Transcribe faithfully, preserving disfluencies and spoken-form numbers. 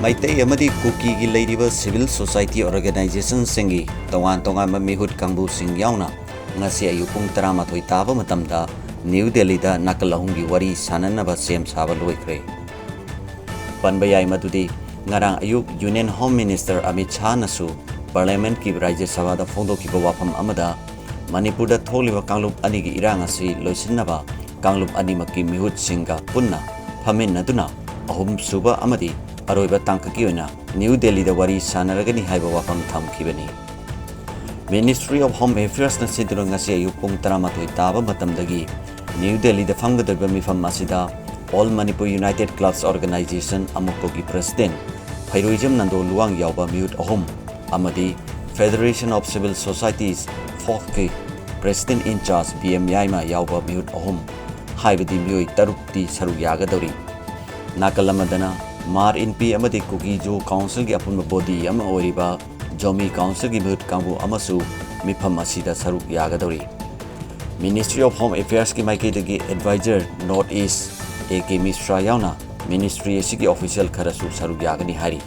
ꯃꯩꯇꯩ ꯑꯃꯗꯤ ꯀꯨꯀꯤꯒꯤ ꯂꯩꯔꯤꯕ civil society organizationꯁꯤꯡꯒꯤ ꯇꯣꯉꯥꯟ ꯇꯣꯉꯥꯟꯕ ꯃꯤꯍꯨꯠ ꯀꯥꯡꯕꯨꯁꯤꯡ ꯌꯥꯎꯅ ꯉꯁꯤ ꯑꯌꯨꯛ ꯄꯨꯡ ꯇꯔꯥꯃꯥꯊꯣꯏ ꯇꯥꯕ ꯃꯇꯝꯗ ꯅ꯭ꯌꯨ ꯗꯦꯜꯂꯤꯗ ꯅꯥꯀꯜ ꯑꯍꯨꯝꯒꯤ ꯋꯥꯔꯤ ꯁꯥꯅꯅꯕ ꯁꯦꯝ ꯁꯥꯕ ꯂꯣꯏꯈ꯭ꯔꯦ꯫ ꯄꯟꯕ ꯌꯥꯏ ꯃꯗꯨꯗꯤ ꯉꯔꯥꯡ ꯑꯌꯨꯛ Union Home Minister ꯑꯃꯤꯠ ꯁꯥꯍꯅꯁꯨ Parliamentꯀꯤ ꯔꯥꯖ꯭ꯌ ꯁꯚꯥꯗ ꯐꯣꯡꯗꯣꯛꯈꯤꯕ ꯋꯥꯐꯝ ꯑꯃꯗ ꯃꯅꯤꯄꯨꯔꯗ ꯊꯣꯛꯂꯤꯕ ꯀꯥꯡꯂꯨꯞ ꯑꯅꯤꯒꯤ ꯏꯔꯥꯡ ꯑꯁꯤ ꯂꯣꯏꯁꯤꯟꯅꯕ ꯀꯥꯡꯂꯨꯞ ꯑꯅꯤꯃꯛꯀꯤ ꯃꯤꯍꯨꯠꯁꯤꯡꯒ ꯄꯨꯟꯅ ꯐꯝꯃꯤꯟꯅꯗꯨꯅ ꯑꯍꯨꯝꯁꯨꯕ ꯑꯃꯗꯤ ꯑꯔꯣꯏꯕ ꯇꯥꯡꯀꯛꯀꯤ ꯑꯣꯏꯅ ꯅ꯭ꯌꯨ ꯗꯦꯜꯂꯤꯗ ꯋꯥꯔꯤ ꯁꯥꯟꯅꯔꯒꯅꯤ ꯍꯥꯏꯕ ꯋꯥꯐꯝ ꯊꯝꯈꯤꯕꯅꯤ꯫ Ministry of Home Affairsꯅ ꯁꯤꯟꯗꯨꯅ ꯉꯁꯤ ꯑꯌꯨꯛ ꯄꯨꯡ ꯇꯔꯥꯃꯥꯊꯣꯏ ꯇꯥꯕ ꯃꯇꯝꯗꯒꯤ ꯅ꯭ꯌꯨ ꯗꯦꯜꯂꯤꯗ ꯐꯝꯒꯗꯧꯔꯤꯕ ꯃꯤꯐꯝ ꯑꯁꯤꯗ All Manipur United Clubs Organization, ꯑꯃꯨꯛꯄꯒꯤ President ꯐꯩꯔꯣꯏꯖꯝ Nando Luwang ꯌꯥꯎꯕ ꯃꯤꯍꯨꯠ ꯑꯍꯨꯝ ꯑꯃꯗꯤ Federation of Civil Societies, ꯐꯣꯛꯀꯤ President in Charge B M Yaima ꯌꯥꯎꯕ ꯃꯤꯍꯨꯠ ꯑꯍꯨꯝ, ꯍꯥꯏꯕꯗꯤ ꯃꯤꯑꯣꯏ ꯇꯔꯨꯛꯇꯤ ꯁꯔꯨꯛ ꯌꯥꯒꯗꯧꯔꯤ꯫ ꯅꯥꯀꯜ ꯑꯃꯗꯅ ꯃꯥꯔ ꯏꯟꯄꯤ ꯑꯃꯗꯤ ꯀꯨꯀꯤ ꯖꯣ ꯀꯥꯎꯟꯁꯤꯜꯒꯤ ꯑꯄꯨꯟꯕ ꯕꯣꯗꯤ ꯑꯃ ꯑꯣꯏꯔꯤꯕ ꯖꯣꯃꯤ ꯀꯥꯎꯟꯁꯤꯜꯒꯤ ꯃꯤꯍꯨꯠ ꯀꯥꯡꯕꯨ ꯑꯃꯁꯨ ꯃꯤꯐꯝ ꯑꯁꯤꯗ ꯁꯔꯨꯛ ꯌꯥꯒꯗꯧꯔꯤ꯫ Ministry of Home Affairsꯀꯤ ꯃꯥꯏꯀꯩꯗꯒꯤ advisor North East A K ꯃꯤꯁ꯭ꯔꯥ ꯌꯥꯎꯅ ministry ꯑꯁꯤꯒꯤ official ꯈꯔꯁꯨ ꯁꯔꯨꯛ ꯌꯥꯒꯅꯤ ꯍꯥꯏꯔꯤ꯫